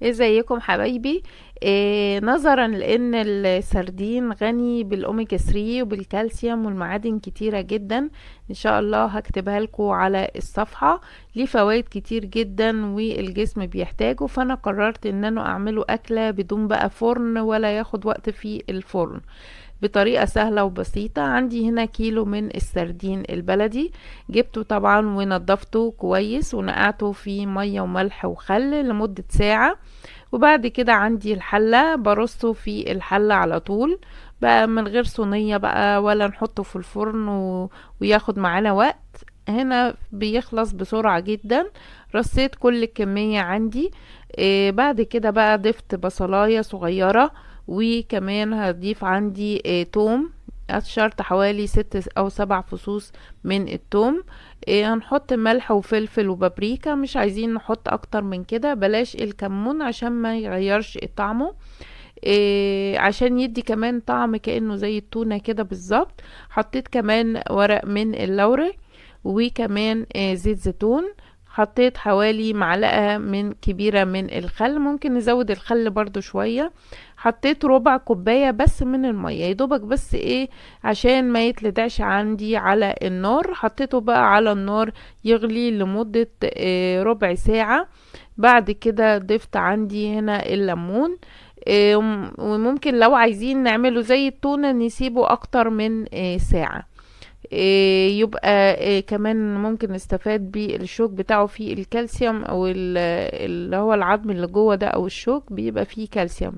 ازيكم حبايبي؟ نظرا لان السردين غني بالاوميجا 3 وبالكالسيوم والمعادن كتيرة جدا، ان شاء الله هكتبها لكم على الصفحة. ليه فوائد كتير جدا والجسم بيحتاجه، فانا قررت ان انا اعمله اكلة بدون بقى فرن ولا ياخد وقت في الفرن، بطريقة سهلة وبسيطة. عندي هنا كيلو من السردين البلدي، جبته طبعا ونضفته كويس ونقعته في مية وملح وخل لمدة ساعة. وبعد كده عندي الحلة، برصه في الحلة على طول بقى من غير صينية بقى ولا نحطه في الفرن وياخد معانا وقت. هنا بيخلص بسرعة جدا. رصيت كل الكمية عندي. بعد كده بقى ضفت بصلاية صغيرة، وكمان هضيف عندي توم، قشرت حوالي 6 او 7 فصوص من التوم. هنحط ملح وفلفل وبابريكا، مش عايزين نحط اكتر من كده، بلاش الكمون عشان ما يغيرش طعمه، عشان يدي كمان طعم كأنه زي التونة كده بالظبط. حطيت كمان ورق من اللوري، وكمان زيت زيتون. حطيت حوالي معلقة من كبيرة من الخل، ممكن نزود الخل برضو شوية. حطيت ربع كوباية بس من المية، يدوبك بس عشان ما يتلدعش عندي على النار. حطيته بقى على النار يغلي لمدة ربع ساعة. بعد كده ضفت عندي هنا الليمون، وممكن لو عايزين نعمله زي التونة نسيبه اكتر من ساعة. يبقى كمان ممكن نستفاد بالشوك بتاعه فيه الكالسيوم، او اللي هو العظم اللي جوه ده او الشوك بيبقى فيه كالسيوم.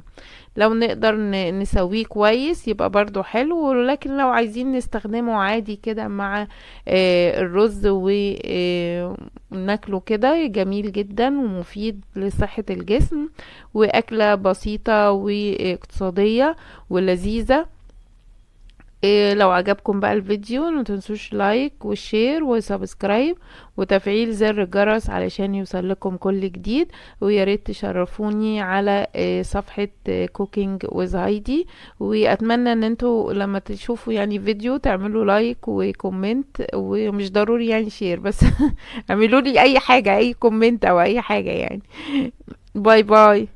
لو نقدر نسويه كويس يبقى برضو حلو، ولكن لو عايزين نستخدمه عادي كده مع الرز وناكله كده جميل جدا ومفيد لصحة الجسم، وأكلة بسيطة واقتصادية ولذيذة. لو عجبكم بقى الفيديو ما تنسوش like و share و subscribe وتفعيل زر الجرس علشان يوصل لكم كل جديد. ويا ريت تشرفوني على صفحة Cooking with Heidi، واتمنى ان انتوا لما تشوفوا فيديو تعملوا like و comment، ومش ضروري share بس اعملوا لي اي حاجة، اي comment او اي حاجة. bye bye.